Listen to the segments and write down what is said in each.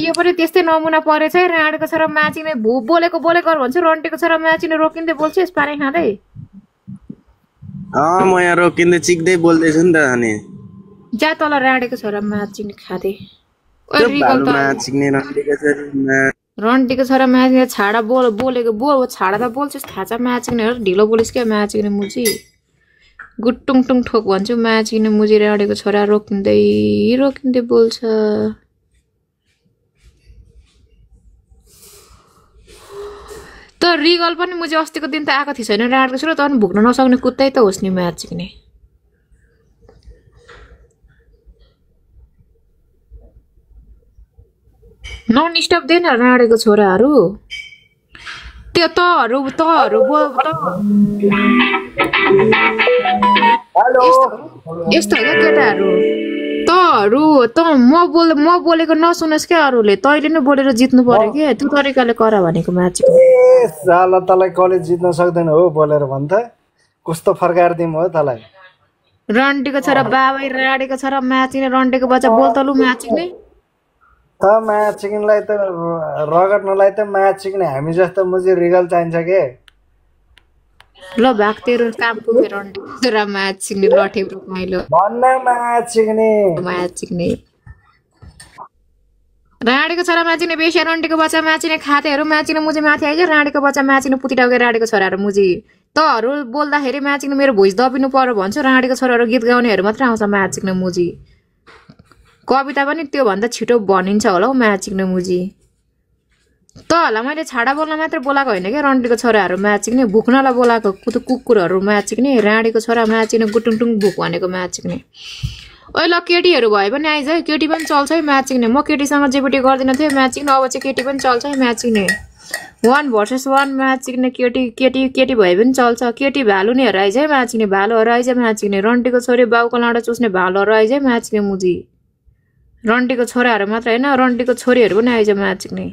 यो पनि त्यस्तै नमुना परेछ है राडेको छोरा माचिने बोलेको बोलेको भन्छु रन्टेको छोरा माचिने रोकिँदै बोल्छ यस पानी खाँदै म यहाँ रोकिँदै चिक्दै बोल्दैछु नि त अनि जा तल राडेको छोरा माचिने खाँदै रन्टेको छोरा माचिने छाडा बोलेको छाडा त बोल्छस् थाहा छ माचिने ढिलो बोलिस् क्या माचिने मुजी गुट्टुङ टुङ ठोक भन्छु माचिने मुजी राडेको छोरा रोकिँदै बोल्छ त रिगल पनि मुझे अस्तिको दिन त आएको थिएछ हैन राडेको छोरा त अनि भुक्न नसक्ने कुत्तै त होस् नि माचिने नन स्टप देन राडेको छोराहरू त्यो तहरु हेलो यस्तो हो केटाहरू म बोलेको नसुनस् क्या अरूले तैले नै बोलेर जित्नु पर्यो के त्यो तरिकाले करा भनेको म्याच ए साला तलाई कलेज जित्न सक्दैन हो बोलेर भन्छ कस्तो फर्काएर दिम हो तलाई रन्टीको छोरा बाबै राडेको छोरा म्याचिने रन्टीको बच्चा बोल्तलु म्याचिने त म्याचिङलाई त रगड्नलाई त म्याचिङ हामी जस्तो मुजी रिगल चाहिन्छ के ल भाग तेरो काम पुगे रन्टी छोरा म्याचिने लठे रुमाइलो भन्न म्याचिङने राडेको छोरा म्याचिने बेसी रन्टीको बच्चा म्याचिने खातेहरू म्याचिने मुजी माथि आइज राडेको बच्चा म्याचिने पुतिटाउके राडेको छोराहरू मुजी तहरु बोल्दाखेरि म्याचिने मेरो भोइस दबिनु पर्यो भन्छु राडेको छोराहरू गीत गाउनेहरू मात्र आउँछ म्याचिने मुजी कविता पनि त्यो भन्दा छिटो भनिन्छ होला हौ म्याचिने मुजी तहलाई मैले छाडा बोल्न मात्र बोलाएको होइन क्या रन्टीको छोराहरू म्याचिने भुक्नलाई बोलाएको कुकुरहरू म्याचिने राडेको छोरा म्याचिने गुटुङटुङ भुक भनेको म्याचिने ओइ ल केटीहरू भए पनि आइज है केटी पनि चल्छ है म्याचिने म केटीसँग जेपिटी गर्दिन थिएँ म्याचिने अब चाहिँ केटी पनि चल्छ है म्याचिने 1 भर्सेस 1 म्याचिने केटी भए पनि चल्छ केटी भालु नि हराइज है म्याचिने भालुहरू आइज म्याचिने रन्टीको छोरी बाउको लाडो चुस्ने भालुहरू आइज है म्याचिने मुजी रन्टीको छोराहरू मात्र हैन रन्टीको छोरीहरू पनि आइज म्याचिने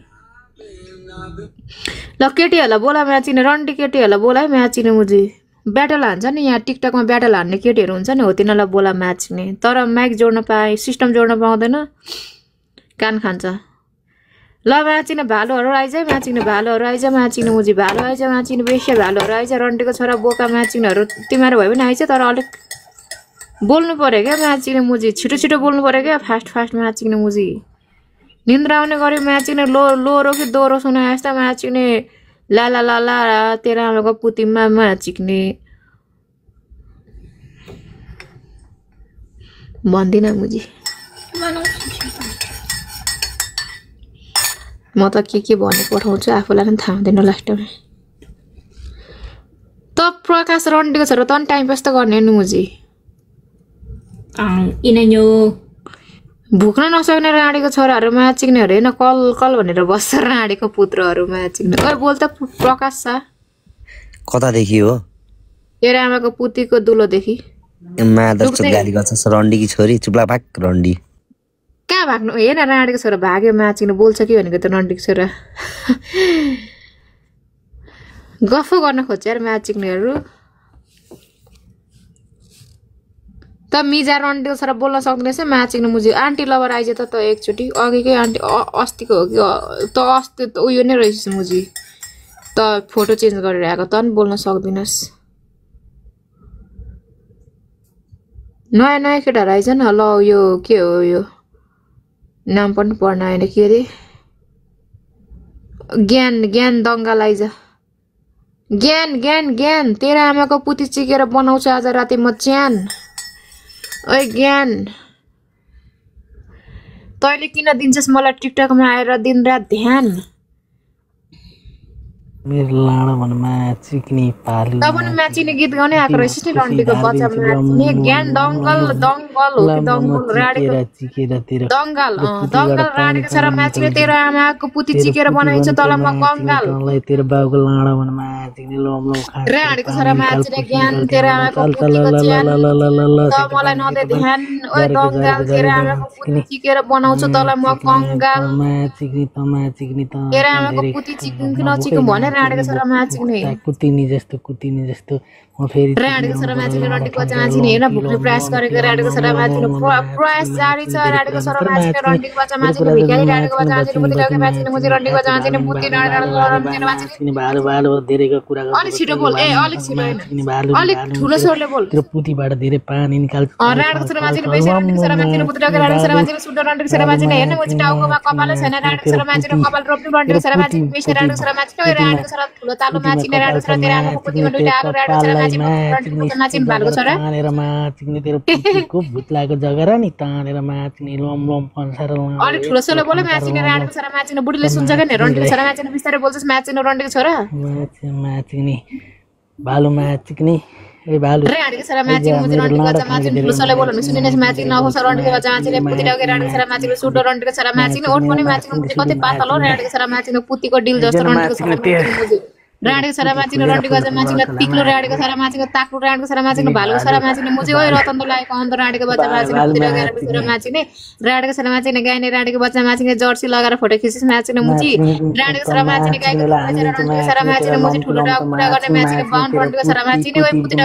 ल केटीहरूलाई बोला म्याचिने रन्टी केटीहरूलाई बोला है म्याचिने मुजी ब्याटल हान्छ नि यहाँ टिकटकमा ब्याटल हान्ने केटीहरू हुन्छ नि हो तिनीहरूलाई बोला म्याचिने तर माइक जोड्न पाए सिस्टम जोड्न पाउँदैन कान खान्छ ल म्याचिने भालुहरू आइज म्याचिने भालुहरू आइज म्याचिने मुजी भालु आइज म्याचिने बेसी भालुहरू आइज रन्टीको छोरा बोका म्याचिनेहरू तिमीहरू भए पनि आइज तर अलिक बोल्नु पर्यो क्या म्याचिने मुजी छिटो बोल्नु पर्यो क्या फास्ट म्याचिने मुजी निन्द्रा आउने गरी म्याचिने लोरो कि दोरो सुना यस्ता म्याचिने ला तेरा आमाको पुतिमा म्याचिने भन्दिन मुजी म त के भने पठाउँछु आफूलाई पनि थाहा हुँदैन लास्टमा त प्रकाश रन्टीको छोरा त टाइम पास त गर्ने नि मुजी भुक्न नसक्ने राडेको छोराहरू म्याचिनेहरू होइन कल भनेर बस्छ राडेको पुत्रहरू म्याचिने ओइ बोल त प्रकाश छ कतादेखि हो तेरो आमाको पुतीको दुलोदेखि गाली गर्छ रन्डीकी छोरी चुप्ला भाग रन्डी कहाँ भाग्नु हेर राडेको छोरा भाग्यो म्याचिने बोल्छ कि भनेको त रन्डीको छोरा गफो गर्न खोज्छ यार म्याचिनेहरू त मिजा रन्टीको छोरा बोल्न सक्दैन रहेछ म्याचिने मुजी आन्टी लभर आइज त एकचोटि अघिकै आन्टी अस्तिको हो कि त अस्ति त उयो नै रहेछ मुजी त फोटो चेन्ज गरेर आएको त पनि बोल्न सक्दिनस् नयाँ केटाहरू आइज न ल यो के हो यो नाम पनि पढ्न आएन के अरे ज्ञान दङ्गाल आइज ज्ञान तेरो आमाको पुती चिकेर बनाउँछ आज राति म च्यान ओइ ज्ञान तैले किन दिन्छस् मलाई टिकटकमा आएर दिनरात ध्यान मेरो लाडो भनमा चिक्नी पालु तब पनि म्याचिने गीत गाउने आएको रहेछ नि रन्टीको बच्चा म्याचिने ज्ञान दङ्गल हो कि दङ्गल राडेको दङ्गल राडेको छोरा म्याचिने तेरो आमाको पुती चिकेर बनाइन्छ तल म कङ्गाल तेरो बाउको लाडो भनमा चिक्नी लोमलो खान्छ राडेको छोरा म्याचिने ज्ञान तेरो आमाको पुतीको च्यान त मलाई नदे ध्यान ओइ दङ्गल तेरो आमाको पुती चिकेर बनाउँछ तल म कङ्गाल चिक्नी त तेरो आमाको पुती चिक्नु नचिक्नु भने राडेको छोरा म्याचिने कुतिनी जस्तो म फेरि राडेको छोरा म्याचिने रन्डीको बच्चा म्याचिने हेर्न भुक्ने प्रयास गरेको राडेको छोरा म्याचिने प्रयास जारी छ राडेको छोरा म्याचिने रन्डीको बच्चा म्याचिने भिखारी राडेको बच्चा म्याचिने बुद्धि लगेको म्याचिने मुजी रन्डीको बच्चा म्याचिने बुद्धि रन्डीको म्याचिने भालो धेरैको कुरा अलिक छिटो बोल अलिक छिटो अलिक ठुलो स्वरले बोल त्यो पुतीबाट धेरै पानी निकाल्छ राडेको छोरा म्याचिने बेसी रन्डीको छोरा म्याचिने बुद्धि लगेको राडेको छोरा म्याचिने सुड्डो रन्डीको छोरा म्याचिने हेर्न मुजी टाउकोमा कपालै छैन राडेको छोरा म्याचिने कपाल रोप्नु रन्डीको छोरा म्याचिने बेसी राडेको छोरा म्याचिने राडेको छोरा ठुलो तालो म्याचिने राडेको छोरा तेरो आमाको पुतीमा दुईटा आगो राडेको छोरा म्याचिने भालको छोरा तानेर माचिने तेरो पुतीको भूत लागेको जग्गा र नि तानेर माचिने लम पन्सार अलिक ठुलो स्वरले बोल म्याचिने राडेको छोरा म्याचिने बुढीले सुन्छ के नि रन्डीको छोरा म्याचिने बिस्तारै बोल्छस् म्याचिने रन्डीको छोरा माचिने भालु माचिने ए भालु राडेको छोरा म्याचिने मुजी रन्डीको बच्चा म्याचिने ठुलो स्वरले बोल सुनिने म्याचिने नहोस् रन्डीको बच्चा म्याचिने पुती लगेको राडेको छोरा म्याचिने सुड्डो रन्डीको छोरा म्याचिने ओठ पनि म्याचिने मुजी कतै पातलो राडेको छोरा म्याचिने पुतीको डिल जस्तो रन्डीको छोरा म्याचिने राडेको छोरा म्याचिने रन्डीको बच्चा म्याचिने तिक्लो राडेको छोरा म्याचिने ताक्लो राडेको छोरा म्याचिने भालुको छोरा म्याचिने मुजी ओइ रतन लागेको अन्त राडेको बच्चा म्याचिने पुती लगेर छोरा म्याचिने राडेको छोरा म्याचिने गाइने राडेको बच्चा म्याचिने जर्सी लगाएर फोटो खिचिस म्याचिने मुजी राडेको छोरा म्याचिने गाइको छोरा म्याचिने मुजी ठुलो कुरा गर्ने म्याचिने बाउन्ड रन्डीको छोरा म्याचिने ओइ पुती